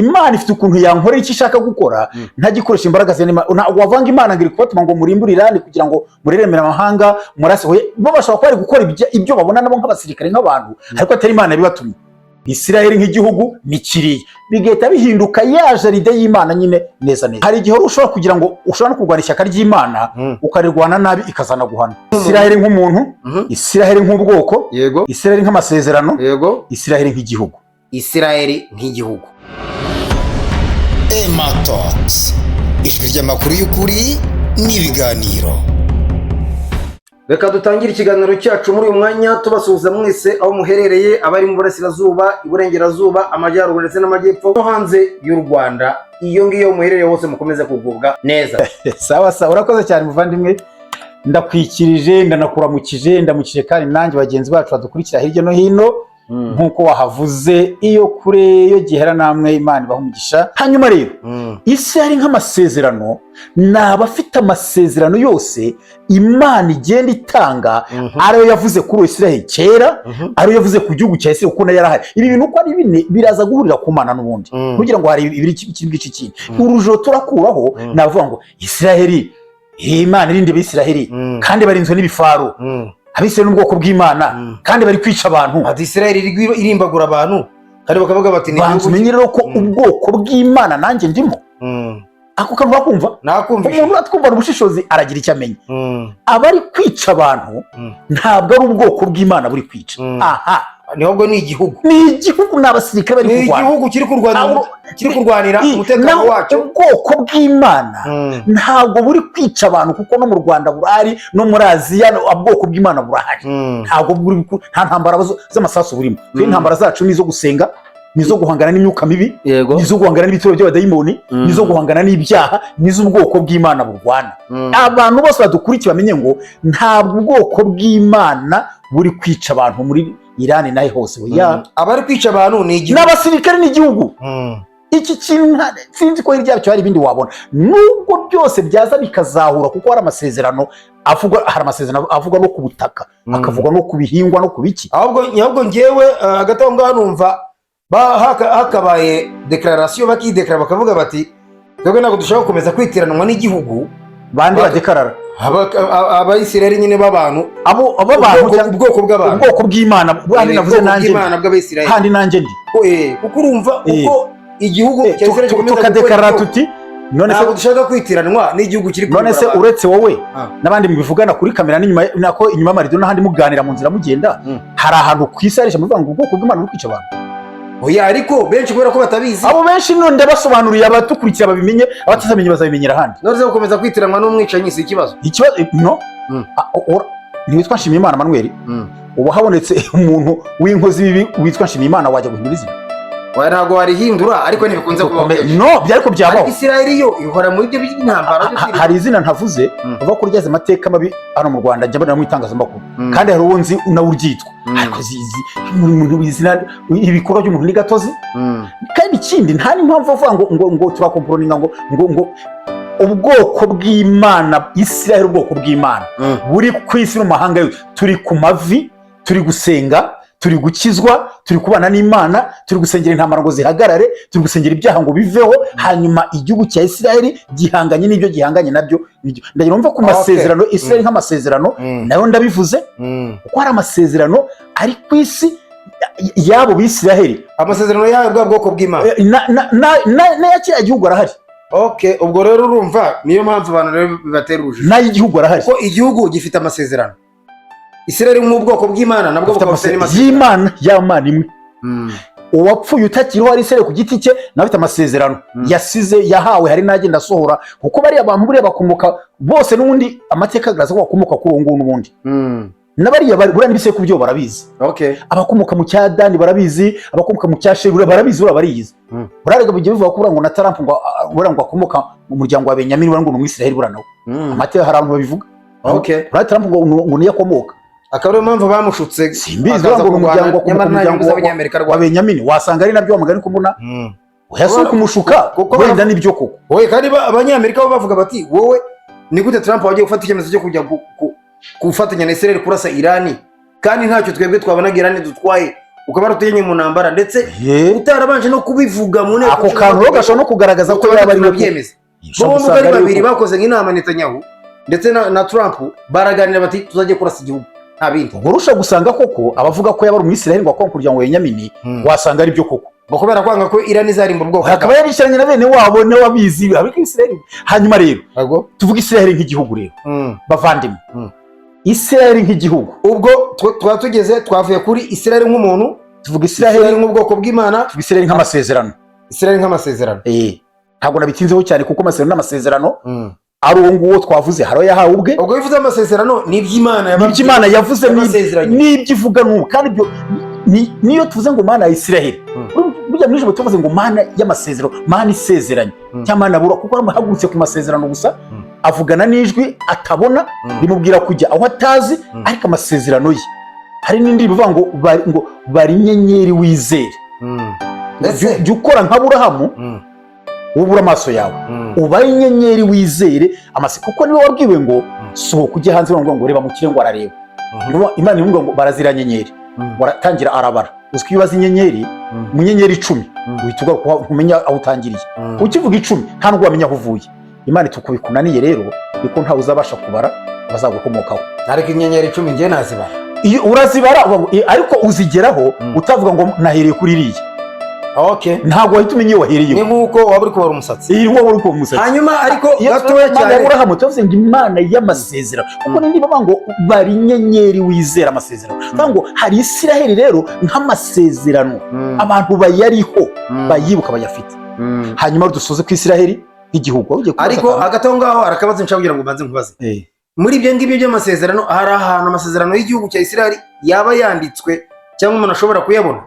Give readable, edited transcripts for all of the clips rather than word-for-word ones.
Imana ifite ukuntu yankorera icyo ishaka gukora, ntagikoresha imbaraga ze. Ntabwo wavanga Imana ngo iri kubatuma ngo murimbure Irani kugira ngo mureremere amahanga murase. Oya, bo bashobora kuba bari gukora ibyo babona nabo nk'abasirikare, nk'abantu, ariko atari Imana bibatumye. Isiraheli nk'igihugu ni kiriya, bigahita bihinduka ya jardin y'Imana nyine neza neza. Hari igihe ushobora kugira ngo ushobora no kurwana ishyaka ry'Imana, ukarirwana nabi, ikazana guhana. Isiraheli nk'umuntu, Isiraheli nk'ubwoko, Isiraheli nk'amasezerano, Isiraheli nk'igihugu. Isirayeli nk'igihugu. Ema Talks, ijwi ry'amakuru y'ukuri n'ibiganiro. Reka dutangire ikiganiro cyacu muri uyu mwanya tubasuhuza mwese aho muherereye, abari mu burasirazuba, iburengerazuba, amajyaruguru ndetse n'amajyepfo, no hanze y'u Rwanda. Iyo ngiyo muherereye hose, mukomeze kugubwa neza. Sawa sawa, urakoze cyane muvandimwe. Ndakwikirije, ndanakuramukije, ndamukije kandi nanjye bagenzi bacu badukurikira hirya no hino. Nk'uko wahavuze, iyo kure iyo gihera, namwe Imana ibaha umugisha. Hanyuma rero, isi hari nk'amasezerano, ni abafite amasezerano yose Imana igenda itanga, ariyo yavuze kuri Isiraheli kera, ariyo yavuze ku gihugu cya Isiraheli, kuko nayo yarahari. Ibi bintu uko ari bine biraza guhurira ku Mana n'ubundi, kugira ngo hari ibiri ikiri bwice ikindi. Urujijo turakuraho, navuga ngo Isiraheli, Imana irinde Abisiraheli, kandi barinzwe n'ibifaro. Abisiraheli n'ubwoko bw'Imana, kandi bari kwica abantu. Ati Isirayeli irimbagura abantu, kandi bakavuga bati ni Banza igihugu. umenye rero ko ubwoko bw'Imana nanjye ndimo. Ako kantu bakumva? Nakumvishe. Umuntu uratwumvana ubushishozi aragira icyo amenya. Abari kwica abantu ntabwo ari ubwoko bw'Imana buri kwica. Aha. Ahubwo ni igihugu. Ni igihugu, ni abasirikare bari Ni kurwana. igihugu kiri kurwanira kiri kurwanira umutekano Naho wacyo. ubwoko bw'Imana ntabwo buri kwica abantu, kuko no mu Rwanda burahari, no muri Aziya ubwoko bw'Imana burahari. Ntabwo nta ntambara z'amasasu burimo. Twe intambara zacu ni izo gusenga, ni izo guhangana n'imyuka mibi, ni izo guhangana n'ibitero by'abadayimoni, ni izo guhangana n'ibyaha, ni iz'ubwoko bw'Imana burwana. Abantu bose badukurikiye bamenye ngo ntabwo ubwoko bw'Imana buri kwica abantu muri Irani naho hose, oya. Abari kwica abantu ni igihugu. N'abasirikare n'igihugu. Iki kintu sinzi ko hirya yacyo hari ibindi wabona, nubwo byose byaza bikazahura, kuko hari amasezerano avugwa, hari amasezerano avugwa no ku butaka, akavugwa no ku bihingwa no ku biki. Ahubwo ngewe hagati aho ngaho numva hakabaye déclaration, bakideklara, bakavuga bati twebwe ntabwo dushobora gukomeza kwitiranwa n'igihugu. Bande badekarara? Abayisiraheli nyine b'abantu. Abo bantu Ubwoko, ubwoko bw'abantu. Ubwoko bw'Imana handi navuze Ubwoko nanjye ndi. bw'Imana bw'Abayisiraheli. Handi nanjye ndi. Kuko urumva uko igihugu cya Isiraheli gikomeza gukora Tukadekarara ibyo, tuti none se ntabwo dushaka kwitiranwa n'igihugu kiri none se kurimbura abantu. Uretse wowe n'abandi mubivugana kuri kamera n'inyuma, nako inyuma y'amarido n'ahandi muganira mu nzira mugenda, hari ahantu ku isi hari ijambo rivuga ngo ubwoko bw'Imana buri kwica abantu? Oya, ariko benshi kubera ko batabizi. Abo benshi none ndabasobanuriye, abadukurikira babimenye, abatazamenye bazabimenyera ahandi. None se gukomeza kwitiranwa n'umwicanyi si ikibazo? Ikibazo no ntiwitwa Nshimiyimana Manuel? Ubu habonetse umuntu w'inkozi bibi witwa Nshimiyimana, wajya guhindura izina? Oya, ntabwo warihindura, ariko ntibikunze kubaho kenshi. No, byari ko byabaho. Ariko Isiraheli yo ihora muri ibyo by'intambara byo Hari izina ntavuze, bavuga ko ryaze amateka mabi hano mu Rwanda, njya mbona mu itangazamakuru, kandi hari uwo nzi nawe uryitwa. Ariko umuntu w'izina, ibikorwa by'umuntu ni gatozi. Kandi ikindi, nta n'impamvu avuga ngo turakomporoninga ngo ubwoko bw'Imana Isiraheli, ubwoko bw'Imana buri ku isi no mu mahanga yose, turi ku mavi, turi gusenga, turi gukizwa, turi kubana n'Imana, turi gusengera intambara ngo zihagarare, turi gusengera ibyaha ngo biveho. Hanyuma igihugu cya Isiraheli gihanganye n'ibyo gihanganye nabyo. Ndagira numva ku masezerano Isiraheli nk'amasezerano, nayo ndabivuze, kuko hari amasezerano ari ku isi y'abo Bisiraheli. Amasezerano yayo bwa bwoko bw'Imana. N'aya kiriya gihugu arahari. Okay, ubwo rero urumva niyo mpamvu abantu rero bibatera urujijo. N'ay'igihugu arahari. Kuko igihugu gifite amasezerano, Isiraheli nk'ubwoko bw'Imana nabwo Afite bukaba bufite amasezerano n'amasezerano y'Imana, y'Imana imwe. Uwapfuye utakiriho ari Isiraheli ku giti cye, nawe afite amasezerano yasize, yahawe, hari n'agenda asohora, kuko bariya bantu buriya bakomoka bose n'ubundi, amateka agaragaza ko bakomoka kuri uwo nguwo n'ubundi. N'abariya buriya n'ibisekuru byo barabizi. Abakomoka mu cya Dani barabizi, abakomoka mu cya Sheri buriya barabizi, buriya bariyizi. Buriya bijya bivuga ko buriya ngo na Trump ngo buriya ngo akomoka mu muryango wa Benyamini, buriya ngo ni Umwisiraheli, buriya nawe. Amateka, hari abantu babivuga. Buriya Trump ngo niyo akomoka. Akaba ariyo mpamvu bamushutse Simbizi, akaza buriya ngo ni kurwana, umuryango, akomoka nyamara mu nta muryango nyungu z'Abanyamerika wa rwanda. Benyamini. Wasanga ari nabyo, wamugani ko mbona oya, si ukumushuka, Kuko wenda nibyo koko. Wowe kandi Abanyamerika bo bavuga bati wowe ni gute Trump wagiye gufata icyemezo cyo kujya gufatanya na Israel kurasa Irani, kandi ntacyo twebwe twabonaga Irani dutwaye? Ukaba waratujyanye mu ntambara, ndetse utarabanje no kubivuga mu nteko Ako kantu rero gashobora no kugaragaza ko yaba ari we. Tunabyemeza. Bo bombi uko ari babiri bakoze nk'inama, Netanyahu ndetse na Trump, baraganira bati: "Tuzajye kurasa igihugu, nta bindi." Ubwo urusha gusanga koko abavuga ko yaba ari Umwisiraheli ngo akora kugira ngo Benyamini, wasanga ari byo koko. Ngo kubera kwanga ko Irani izarimbura ubwoko. Akaba yaricaranye na bene wabo nawe abizi, ariko Isiraheli. Hanyuma rero tuvuge Isiraheli nk'igihugu rero, bavandimwe. Isiraheli nk'igihugu. Ubwo twaba tugeze, twavuye kuri Isiraheli nk'umuntu, Tuvuga Isiraheli Isiraheli nk'ubwoko bw'Imana, tuvuga Isiraheli nk'amasezerano. Isiraheli nk'amasezerano. Ntabwo nabitinzeho cyane, kuko amasezerano n'amasezerano ari uwo nguwo twavuze, hari ayo yahawe ubwe. Ubwo bivuze amasezerano ni iby'Imana. N'ibyo Imana yavuze, Yabasezeranye. n'ibyo ivuga n'ubu. Kandi ibyo niyo tuvuze ngo Mana ya Isiraheli, burya muri ijambo tuvuze ngo Mana y'amasezerano, Mana isezeranye, cyangwa Mana bura, kuko ahagurutse ku masezerano gusa, avugana n'ijwi atabona, rimubwira kujya aho atazi, ariko amasezerano ye. Hari n'indi bivuga ngo ngo bari inyenyeri wizere. Ndetse Jya ukora nka Aburahamu, wubura amaso yawe, ubaye inyenyeri wizere amase, kuko niwe wabwiwe ngo sohoka ujye hanze, ngo reba mu kirere, ngo arareba. Imana imubwira ngo barazira nyenyeri, waratangira arabara. Uzi ko iyo ubaza inyenyeri, mu nyenyeri 10, uhita ugaruka ntumenya aho utangiriye. Ukivuga 10, nta nubwo wamenya aho uvuye. Imana itukubikunaniye rero, niko ntawe uzabasha kubara abazagukomokaho. Ariko inyenyeri 10 njye nazibara. Iyo urazibara uba ariko uzigeraho utavuga ngo nahereye kuri iriya. Ntabwo wahita umenya iyo Ni wahereyeho. nk'uko waba uri kubara umusatsi. Iyi wowe uri kuba umusatsi. Hanyuma ariko Iyo gatoya tuvuze Imana cyane. ya Aburahamu, tuvuze ngo Imana y'amasezerano, kuko niba bavuga ngo bari inyenyeri wizera amasezerano, bavuga ngo hari Isiraheli rero nk'amasezerano, abantu bayariho, bayibuka, bayafite. Hanyuma dusoze ku Isiraheli nk'igihugu. Wari ugiye kubaza Ariko akantu? hagati aho ngaho hari akabazo nshaka kugira ngo mbanze nkubaze. Muri ibyo ngibyo by'amasezerano, hari ahantu amasezerano y'igihugu cya Isiraheli yaba yanditswe cyangwa umuntu ashobora kuyabona?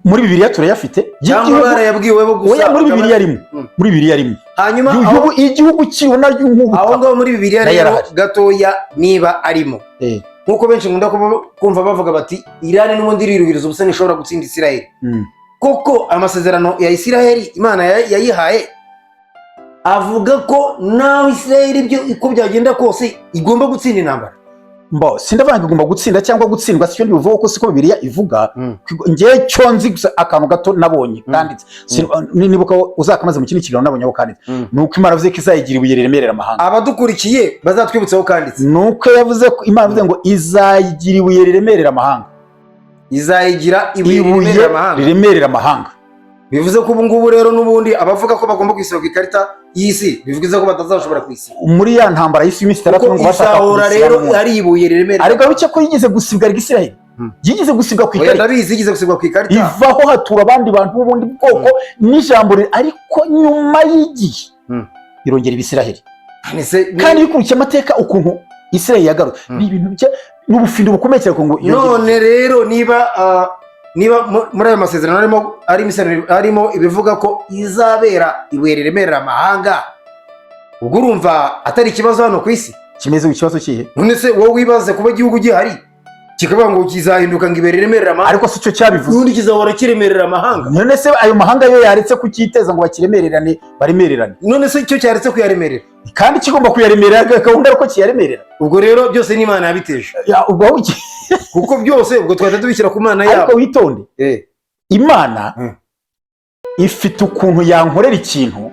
Muri Bibiliya turayafite. Cyangwa Y'igihugu- barayabwiwe bo gusa? Oya, muri Bibiliya arimo. Muri Bibiliya arimo. Hanyuma Igihugu kibona aho nk'ubutaka. ngaho muri Bibiliya Nayo rero, arahari. gatoya, niba arimo, nk'uko benshi nkunda kumva bavuga bati Irani n'ubundi iriruhiriza ubusa, ntishobora gutsinda Isiraheli, koko amasezerano ya Isiraheli Imana yayihaye avuga ko naho Isiraheli ibyo uko byagenda kose igomba gutsinda intambara? Mbo sindavuga ngo igomba gutsinda cyangwa gutsindwa, sicyo ndibuvuga, kuko siko Bibiliya ivuga. Njyewe cyo nzi gusa akantu gato nabonye kanditse. Nibuka uzakamaze mu kindi kiganiro nabonye aho kanditse, ni uko Imana yavuze ko izayigira ibuye riremerera amahanga. Abadukurikiye bazatwibutsaho kanditse. Ni uko yavuze ko Imana yavuze ngo izayigira ibuye riremerera amahanga. Izayigira ibuye Ibuye riremerera amahanga. riremerera amahanga. Bivuze ko ubu ngubu rero n'ubundi abavuga ko bagomba kwisiba ku ikarita y'isi, bivuze ko batazashobora kwisiba. Muri ya ntambara y'isi y'iminsi 6 Kuko ngo bashaka izahora kuyisiba rero n'ubundi. ari ibuye riremerera. Ariko wibuke ko yigeze gusibwa Isiraheli, yigeze gusibwa ku Oya, ikarita. Ndabizi, yigeze gusibwa ku ikarita. Ivaho, hatura abandi bantu b'ubundi bwoko n'ijambo ariko nyuma y'igihe irongera Ibisiraheli. Kandi iyo ukurikiye amateka ukuntu Isiraheli yagarutse, ni ibintu bya n'ubufindo bukomeye cyane ngo yongere. None rero niba muri ayo masezerano harimo ibivuga ko izabera ibuye riremerera amahanga, ubwo urumva atari ikibazo hano ku isi? Kimeze ikibazo kihe? None se wowe wibaze kuba igihugu gihari kikavuga ngo kizahinduka ngo ibuye riremerera amahanga, Ariko si cyo cyabivuze. n'ubundi kizahora kiremerera amahanga. None se ayo mahanga yo yaretse kucyiteza ngo bakiremererane, baremererane? None se cyo cyaretse kuyaremerera? Kandi kigomba kuyaremerera, gahunda ari uko kiyaremerera. Ubwo rero byose ni Imana yabiteje. Ya, ubwo aho Kuko byose ubwo twahita tubishyira ku Mana Ariko yabo. witonde. Imana ifite ukuntu yankorera ikintu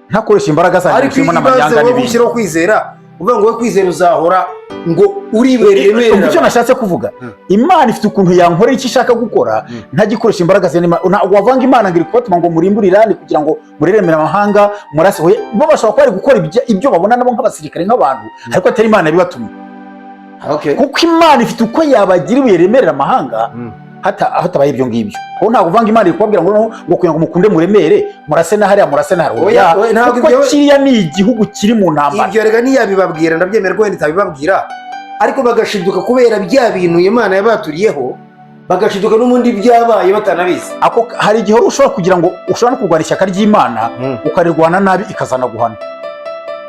ntakoresha imbaraga zanjye, Ariko nshyiremo iyo ibaze n'amanyanga wowe n'ibindi. gushyiraho kwizera, uvuga ngo wowe kwizera uzahora ngo uri ibuye riremerera. Umva icyo nashatse kuvuga. Imana ifite ukuntu yankorera icyo ishaka gukora ntagikoresha imbaraga zanjye. Ntabwo wavanga Imana ngo iri kubatuma ngo murimbure Irani kugira ngo mureremere amahanga murase. Oya, bo bashobora kuba bari gukora ibyo babona nabo nk'abasirikare, nk'abantu, ariko atari Imana bibatumye, kuko Imana ifite uko yabagira ibuye riremerera amahanga hatabaye ibyo ngibyo, kuko ntabwo uvanga Imana iri kubabwira ngo noneho ngo kugira ngo mukunde muremere, murase na hariya, murase na hariya. Oya, oya, ntabwo Kuko kiriya ni igihugu kiri mu ntambara. Ibyo rega ntiyabibabwira, ndabyemera ko wenda itabibabwira, ariko bagashiduka kubera bya bintu Imana yabaturiyeho, bagashiduka n'ubundi byabaye batanabizi. Ako hari igihe ushobora kugira ngo ushobora no kurwana ishyaka ry'Imana, ukarirwana nabi, ikazanaguhana.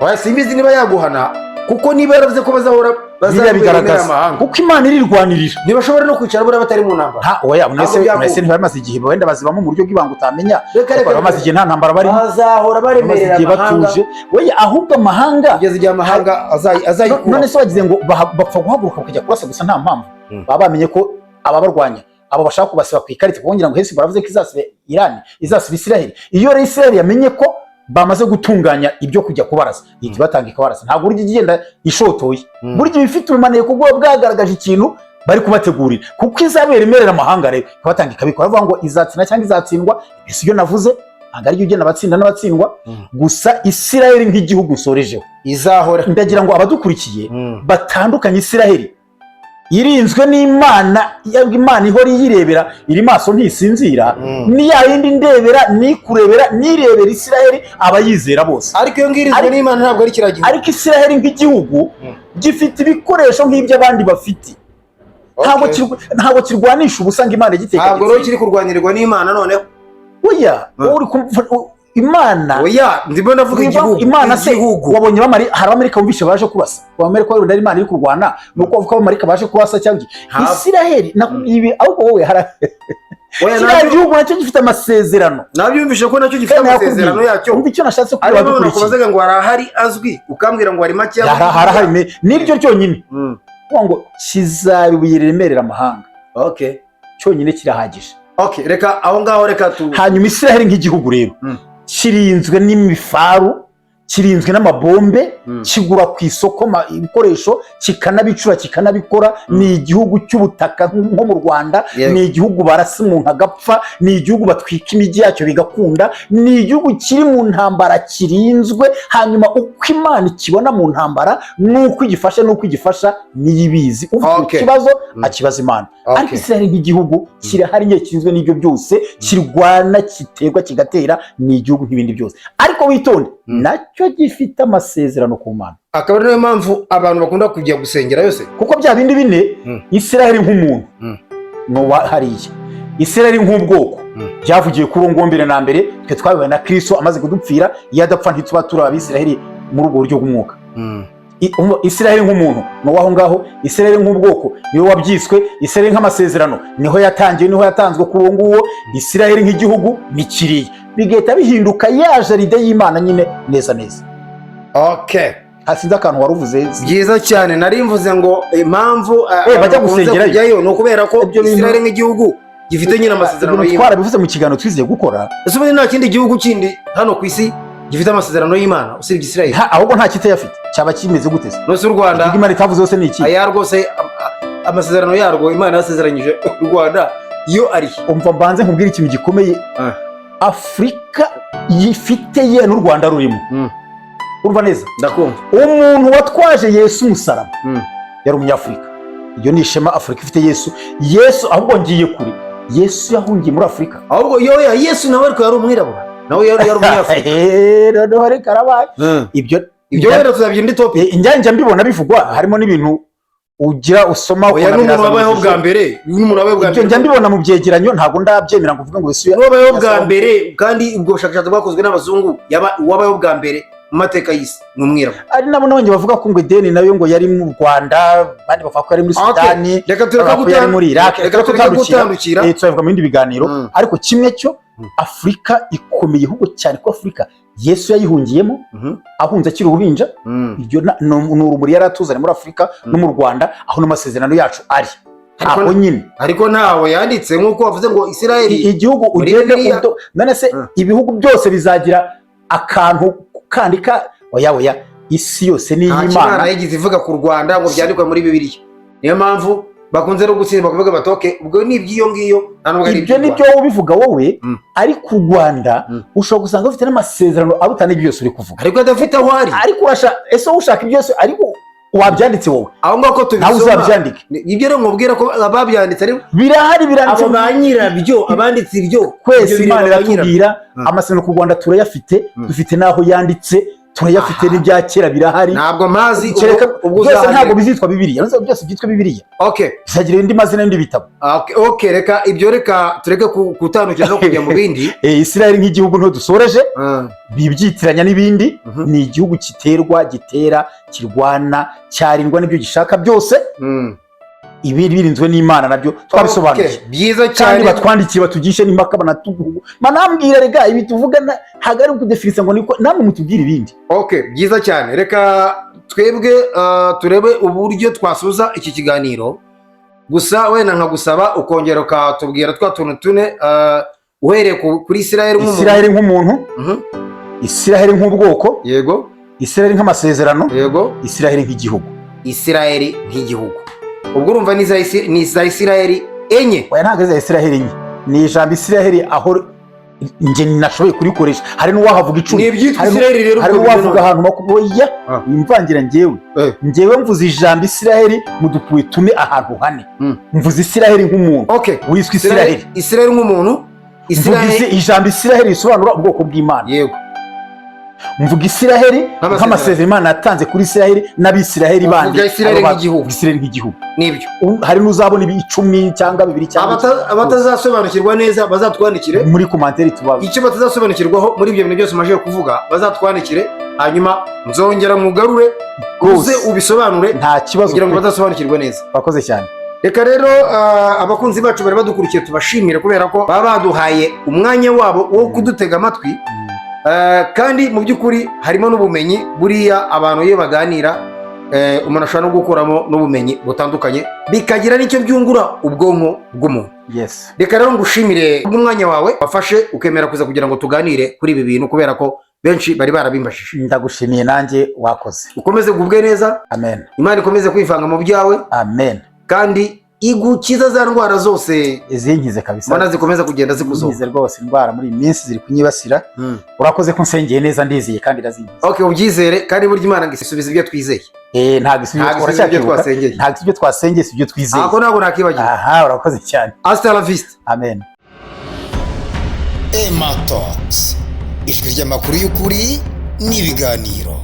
Oya, simbizi niba yaguhana, kuko niba yaravuze ko bazahora Biriya bazaremera bigaragaza amahanga, kuko Imana irirwanirira. Ntibashobora no kwicara buriya batari mu ntambara. Nta oya, mwese Ntabwo byakunda. mwese ntibamaze igihe, wenda bazibamo mu buryo bw'ibanga utamenya. Reka, reka, Ariko bamaze reka. igihe nta ntambara barimo. Bazahora Bamaze baremerera igihe amahanga. batuje. Oya, ahubwo amahanga Kugeza igihe amahanga azayikuraho. None se bagize ngo bapfa guhaguruka bakajya kurasa gusa nta mpamvu? Baba bamenye ko ababarwanya Abo bashaka kubasiba ku ikarita, kuko ngira ngo Hezbollah baravuze ko izasiba Iran, izasiba Israel. Iyo rero Israel yamenye ko bamaze gutunganya ibyo kujya kubarasa, ihita ibatanga ikabarasa. Ntabwo burya igenda ishotoye. Burya iba ifite ubumaneko bwo bwagaragaje ikintu bari kubategurira, kuko izabera imerera amahanga rero ikabatanga ikabikora. Bavuga ngo izatsinda cyangwa izatsindwa, ibyo si byo navuze, ntabwo aribyo ugenda abatsinda n'abatsindwa. Gusa Israel nk'igihugu nsorejeho, izahora. Ndagira ngo abadukurikiye batandukanye Israel irinzwe n'Imana, Imana ihora iyirebera, iri maso ntisinzira, ni ya yindi ndebera nikurebera nirebera Israel abayizera bose. Ariko iyo ngiyo irinzwe n'Imana ntabwo ari kiriya gihugu. Ariko Israel nk'igihugu gifite ibikoresho nk'ibyo abandi bafite. Ntabwo ntabwo kirwanisha ubusa ngo Imana igiteka. Ntabwo rero kiri kurwanirwa n'Imana noneho. Oya, wowe uri kumva Imana. Oya, ndimo ndavuga igihugu. Imana se Igihugu. wabonye hari Abamarika bumvishe baje kurasa? Abamarika wenda ari Imana iri kurwana, ni uko bavuga ko Abamarika baje kurasa cyangwa iki? Isiraheli ibi ahubwo wowe hari Oya, kiriya gihugu nacyo gifite amasezerano. Nabyumvishe ko nacyo gifite Kandi amasezerano nakubwiye, yacyo. Umva icyo nashatse kubwira Ariko none abadukurikiye. nakubazaga ngo harahari azwi, ukambwira ngo hari make. Harahari niryo ryonyine kuvuga ngo kizaba ibuye riremerera amahanga. Cyonyine kirahagije. Okay, reka aho ngaho reka tu Hanyuma Isiraheli nk'igihugu rero kirinzwe n'imifaru, kirinzwe n'amabombe, kigura ku isoko ibikoresho, kikanabicura, kikanabikora. Ni igihugu cy'ubutaka nko mu Rwanda. Ni igihugu barasa umuntu agapfa, ni igihugu batwika imijyi yacyo bigakunda, ni igihugu kiri mu ntambara kirinzwe. Hanyuma uko Imana ikibona mu ntambara n'uko igifasha n'uko igifasha niyo ibizi. Ufite ikibazo akibaza Imana. Ariko Israel nk'igihugu kirahari nyine, kirinzwe n'ibyo byose, kirwana, kiterwa, kigatera, ni igihugu nk'ibindi byose. Ariko witonde, nacyo gifite amasezerano ku Mana. Akaba ari nayo mpamvu abantu bakunda kujya gusengera yose. Kuko bya bindi bine, Israel nk'umuntu ni uwa hariya, Israel nk'ubwoko byavugiye kuri uwo nguwo mbere na mbere, twe twabibaye na Kristo amaze kudupfira. Iyo adapfa ntituba turi Abisiraheli muri ubwo buryo bw'umwuka. Israel nk'umuntu ni uwaho ngaho, Israel nk'ubwoko niwe wabyiswe, Israel nk'amasezerano niho yatangiwe, niho yatanzwe kuri uwo nguwo, Israel nk'igihugu ni kiriya, bigahita bihinduka ya jardin y'Imana nyine neza neza. Hasinze akantu wari uvuze. Byiza cyane. Nari mvuze ngo impamvu Bajya abantu bakunze gusengerayo. kujyayo ni ukubera ko Ibyo bintu- Israel nk'igihugu gifite nyine amasezerano Ibintu y'Imana. twarabivuze mu kiganiro twizeye gukora. Ese ubundi nta kindi gihugu kindi hano ku isi gifite amasezerano y'Imana usibye Israel? Ahubwo nta kitayafite cyaba kimeze gute se? Nose u Rwanda Igihugu Imana itavuze yose ni iki? Aya rwose amasezerano yarwo Imana yasezeranyije u Rwanda yo ari he? Umva mbanze nkubwire ikintu gikomeye. Afurika yifite ye n'u Rwanda rurimo. Urumva neza? Ndakumva. Umuntu watwaje Yesu umusaraba yari Umunyafurika. Iryo ni ishema Afurika ifite. Yesu, Yesu, ahubwo ngiye kure, Yesu yahungiye muri Afurika. Ahubwo yo ya Yesu nawe ariko yari umwirabura, nawe yari Umunyafurika. Noneho reka arabaye ibyo. Ibyo wenda tuzabyina indi topic. Njya mbibona bivugwa, harimo n'ibintu ugira usoma Oya, ukabona n'umuntu biraza mu wabayeho ishusho. bwa mbere, n'umuntu wabayeho bwa Ibyo mbere. njya mbibona mu byegeranyo, ntabwo ndabyemera ngo uvuge ngo Yesu Wabayeho bwa mbere, kandi ubwo bushakashatsi bwakozwe n'abazungu, yaba uwabayeho bwa mbere mu mateka y'isi ni umwirabura. Ari nabo nabonye bavuga ko ngo Edeni nayo ngo yari mu Rwanda, abandi bavuga ko yari muri Sudani, Reka tureke bavuga ko yari muri Iraq. Reka tureke gutandukira. Tuzabivuga mu bindi biganiro. Ariko kimwe cyo, Afurika ikomeye ahubwo cyane, ko Afurika Yesu yayihungiyemo, ahunze akiri uruhinja. Iryo ni urumuri yari atuzanye muri Afurika no mu Rwanda, aho n'amasezerano yacu ari aho nyine. Ariko ntawe yanditse nk'uko wavuze ngo Isirayeli Igihugu muri ugende Bibiliya. None se ibihugu byose bizagira akantu kandika? Oya, oya, isi yose ni Nta iy'Imana. Imana yigeze ivuga ku Rwanda ngo byandikwe muri Bibiliya. Niyo mpamvu bakunze no gutsinda bakavuga bati: "Okay, ubwo ni iby'iyo ngiyo, nta nubwo ari Ibyo iby'u ni Rwanda." byo wowe ubivuga wowe. Ariko u Rwanda ushobora gusanga rufite n'amasezerano aruta n'ibyo byose uri kuvuga. Ariko adafite aho ari. Ariko urasha ese wowe ushaka ibyo byose, ariko wabyanditse wowe? Aho ngaho ko Nawe tubisoma. uzabyandike. Ibyo rero nkubwira ko ababyanditse ari Birahari, biranditse. abo ba nyirabyo, abanditse ibyo. Twese Ibyo bireba Imana ba nyirabyo. iratubwira. Amasezerano ku Rwanda turayafite, dufite n'aho yanditse, turayafite, n'ibya kera birahari. Ntabwo mpazi. Kereka Ubwo byose uzahagera. ntabwo bizitwa Bibiliya. Ntabwo byose byitwa Bibiliya, bizagira indi mazina n'ibindi bitabo. Okay, reka ibyo, reka tureke gutandukira no kujya mu bindi. Israel nk'igihugu niho dusoreje. Bibyitiranya n'ibindi. Ni igihugu kiterwa, gitera, kirwana, cyarindwa n'ibyo gishaka byose. Ibi birinzwe n'Imana nabyo twabisobanuye. Okay, byiza Kandi cyane. batwandikiye, batugishe n'impaka, banatugu banambwira. Rega ibi tuvuga ntabwo ari ukudefinisa ngo niko, namwe mutubwire ibindi. Okay, byiza cyane. Reka twebwe turebe uburyo twasoza iki kiganiro. Gusa wenda nkagusaba ukongera ukatubwira twa tuntu tune, uhereye kuri Isiraheli nk'umuntu. Isiraheli nk'umuntu, Isiraheli nk'ubwoko, Isiraheli nk'amasezerano, Isiraheli nk'igihugu. Isiraheli nk'igihugu. Ubwo urumva ni iza Isiraheli enye. Oya, ntabwo ari iza Isiraheli enye, ni ijambo Isiraheli aho njye nashoboye kurikoresha. Hari n'uwahavuga 10. Ni ibyitwa Isiraheli rero. Hari Ubwo n'uwavuga bimwe. ahantu oya. Imvangira njyewe. Njyewe mvuze ijambo Isiraheli mu dupuwe tune, ahantu hane. Mvuze Isiraheli nk'umuntu wiswe Isiraheli. Isiraheli nk'umuntu. Mvuga Isiraheli ijambo Isiraheli risobanura ubwoko bw'Imana. Mvuga Isiraheli Nk'amasezerano. nk'amasezerano Imana yatanze kuri Isiraheli n'Abisiraheli Uvuga bandi. Isiraheli nk'igihugu. Mvuga Isiraheli nk'igihugu. Nibyo. Hari n'uzabona ibi 10 cyangwa bibiri cyangwa Abatazasobanukirwa neza bazatwandikire muri commentaire tubaza. Icyo batazasobanukirwaho muri ibyo bintu byose umaze kuvuga, bazatwandikire, hanyuma nzongera mugarure uze Rwose. ubisobanure Nta kibazo kugira ngo pe. batazasobanukirwe neza. Bakoze cyane. Reka rero abakunzi bacu bari badukurikiye tubashimire kubera ko baba baduhaye umwanya wabo wo kudutega amatwi. Kandi mu by'ukuri harimo n'ubumenyi. Buriya abantu iyo baganira, umuntu ashobora no gukuramo n'ubumenyi butandukanye, bikagira n'icyo byungura ubwonko bw'umuntu. Reka rero ngushimire bw'umwanya wawe wafashe ukemera kuza kugira ngo tuganire kuri ibi bintu, kubera ko benshi bari barabimbajije. Ndagushimiye nanjye, wakoze. Ukomeze kugubwe neza. Amen. Imana ikomeze kwivanga mu byawe. Amen. Kandi igukiza za ndwara zose Izinkize kabisa. mbona zikomeza kugenda zikuzoka. Izinkize rwose, indwara muri iyi minsi ziri kunyibasira. Urakoze ko nsengeye neza, ndizeye kandi irazinkiza. Okay, ubyizere. Kandi burya Imana ngo isubiza ibyo twizeye. Eh, ntabwo isubiza. Ntabwo isubiza ibyo Uracyakibuka? twasengeye. Ntabwo ibyo twasengeye si ibyo twizeye. Ako ntabwo nakibagiwe. Aha, urakoze cyane. Hasta la vista. Amen. Ema Talks, ijwi ry'amakuru y'ukuri n'ibiganiro.